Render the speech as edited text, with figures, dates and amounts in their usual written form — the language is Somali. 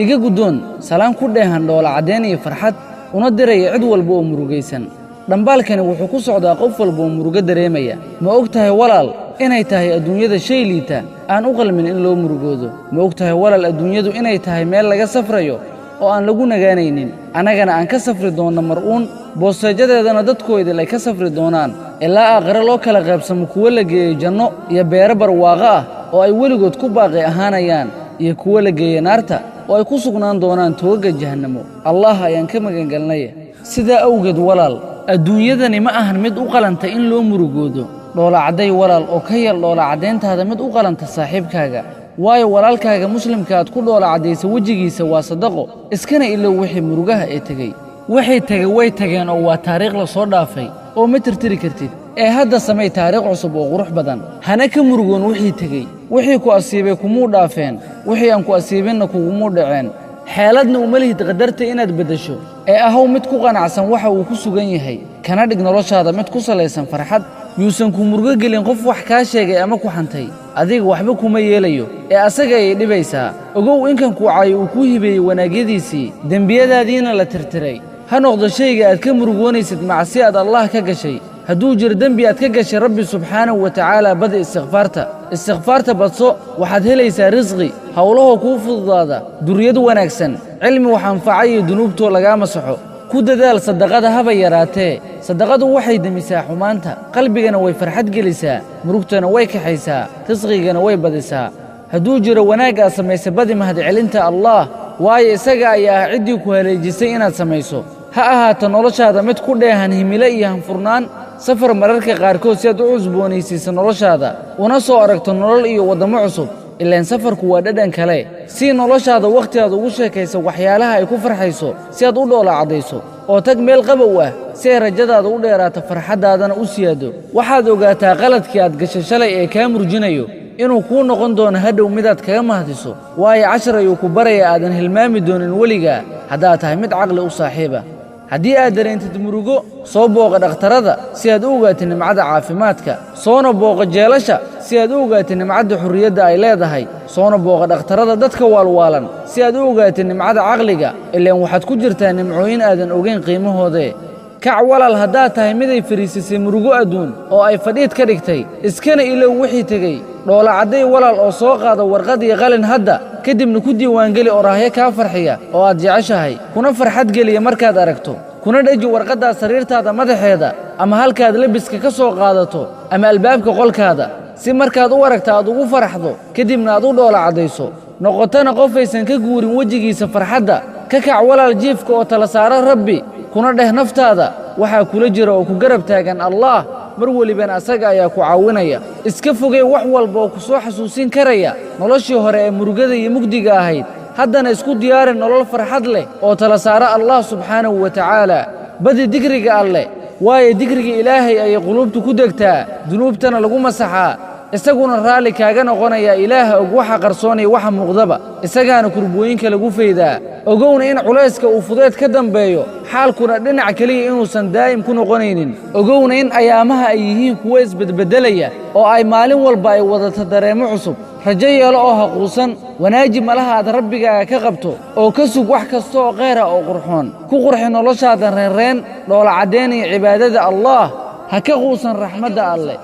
Iga guddoon salaan ku dheehan dhoola caddayn iyo farxad, una diraya cid walba oo murugaysan. Dhambaalkani wuxuu ku socdaa qof walba oo murugo dareemaya. Ma og tahay, walaal, inay tahay adduunyada shay liita aan u qalmin in loo murugoodo? Ma og tahay, walaal, adduunyadu inay tahay meel laga safrayo oo aan lagu nagaanaynin, annagana aan ka safri doonno mar-uun, boosteejadeedana dadkoodil ay ka safri doonaan, ilaa aakhire loo kala qaybsamo kuwo la geeyey janno iyo beero barwaaqo ah oo ay weligood ku baaqi ahaanayaan, iyo kuwo la geeye naarta oo ay ku sugnaan doonaan toogagga jahannamo? Allah ayaan ka magangelnay. Sidaa awgeed, walaal, adduunyadani ma ahan mid u qalanta in loo murugoodo. Dhoolacadday, walaal, oo ka yeel dhoolacaddayntaada mid u qalanta saaxiibkaaga, waayo walaalkaaga muslimka aad ku dhoolacaddaysa wejigiisa waa sadaqo. Iskana ilow wixii murugaha ee tegey. Waxay tegey way tageen oo waa taariikh la soo dhaafay oo ma tirtiri kartid, ee hadda samay taariikh cusub oo qurux badan. Hana ka murugoon wixii tegey. Wixii ku asiibay kumuu dhaafeen, wixii aan ku asiibinna kugumuu dhaceen. Xeeladna uma lihid qadarta inaad beddesho, ee ahow mid ku qanacsan waxa uu ku sugan yahay, kana dhig noloshaada mid ku salaysan farxad. Yuusan ku murugo gelin qof wax kaa sheegay ama ku xantay. Adiga waxba kuma yeelayo, ee asaga ayay dhibaysaa. Ogow inkan kuucaayo uu kuu hibeeyey wanaagyadiisii, dembiyadaadiina la tirtiray. Ha noqdo shayga aad ka murugoonaysid macsi aad Allah ka gashay. Hadduu jiro dembi aad ka gashay Rabbi subxaanahu wa tacaala, badi istikfaarta. Istikfaarta badso, waxaad helaysaa risqi, howlahoo kuu fududaada, duriyad wanaagsan, cilmi wax anfaca iyo dunuubtoo lagaa masaxo. Ku dadaal sadaqada, haba yaraatee. Sadaqadu waxay demisaa xumaanta, qalbigana way farxad gelisaa, murugtana way kaxaysaa, risqigana way badisaa. Hadduu jiro wanaag aad samaysa, badi mahadcelinta Allaah, waayo isaga ayaa ah ciddii ku haleejisay inaad samayso. Ha ahaato noloshaada mid ku dheehan himilo iyo hanfurnaan. Safar mararka qaarkood si aad u cusboonaysiiso noloshaada, una soo aragto nolol iyo waddamo cusub, ilaan safarku waa dhadhan kale. Sii noloshaada wakhti aad ugu sheekayso waxyaalaha ay ku farxayso si aad u dhoola caddayso, oo tag meel qabow ah si ay rajadaada u dheeraato, farxaddaadana u siyaado. Waxaad ogaataa qaladkii aad gashay shalay ee kaa murjinayo inuu kuu noqon doono hadhow midaad kaga mahdiso, waayo cashar ayuu ku barayaa aadan hilmaami doonin weligaa haddaad tahay mid caqli u saaxiiba. Haddii aad dareentid murugo, soo booqa dhakhtarada si aad u ogaatid nimcada caafimaadka, soona booqa jeelasha si aad u ogaatid nimcadda xurriyadda ay leedahay, soona booqa dhakhtarada dadka waalwaalan si aad u ogaatid nimcada caqliga. Ilaan waxaad ku jirtaa nimcooyin aadan ogayn qiimahoodee. Kac, walaal, haddaad tahay miday fariisisay murugo adduun oo ay fadhiid ka dhigtay, iskana ilow wixii tegey. Dhoola cadday, walaal, oo soo qaada warqad iyo qalin hadda, kadibna ku diiwaangeli oraahyo kaa farxiya oo aad jeceshahay, kuna farxad geliya markaad aragto, kuna dheji warqaddaas sariirtaada madaxeeda, ama halkaad lebiska ka soo qaadato, ama albaabka qolkaada, si markaad u aragta aad ugu faraxdo, kadibna aad u dhoola caddayso, noqotana qofaysan ka guurin wejigiisa farxadda. Ka kac, walaal, jiifka oo tala saaro Rabbi, kuna dheh naftaada waxaa kula jira oo ku garab taagan Allaah, mar welibana asaga ayaa ku caawinaya. Iska fogee wax walba oo ku soo xasuusin karaya noloshii hore ee murugada iyo mugdiga ahayd, haddana isku diyaari nolol farxad leh oo tala saaro Allah subxaanahu wa tacaala. Badi dikriga Alleh, waayo dikriga Ilaahay ayay quluubtu ku degtaa, dunuubtana lagu masaxaa, isaguna raalli kaaga noqonayaa. Ilaaha og waxa qarsoonaya waxa muuqdaba, isagaana kurbooyinka lagu faydaa. Ogowna in culayska uu fudeed ka dambeeyo, xaalkuna dhinac keliya inuusan daa'im ku noqonaynin. Ogowna in ayaamaha ay yihiin kuwo isbedbeddelaya oo ay maalin walba ay wadato dareemo cusub. Rajo yeelo oo haquusan, wanaaji malaha aad Rabbigaaga ka qabto, oo ka sug wax kasta oo khayr ah oo qurxoon. Ku qurxi noloshaada reenreen, dhoola caddayn iyo cibaadada Allaah. Ha ka quusan raxmadda Alleh.